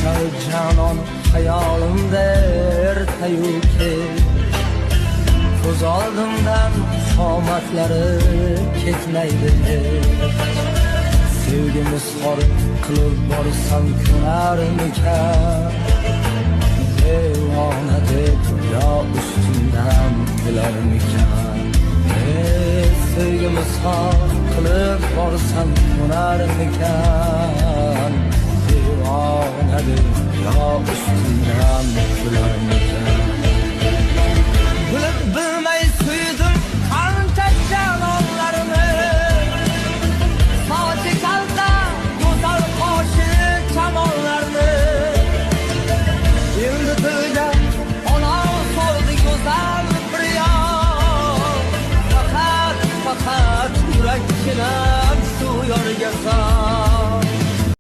Go'zal janon hayolimda ertayu kech, ko'z oldimdan qomatlari ketmaydi hech. Sevgim izhor qilib borsam ko'narmikan, devona deb yo ustimdan kularmikan? Ey, sevgim izhor qilib borsam ko'narmikan?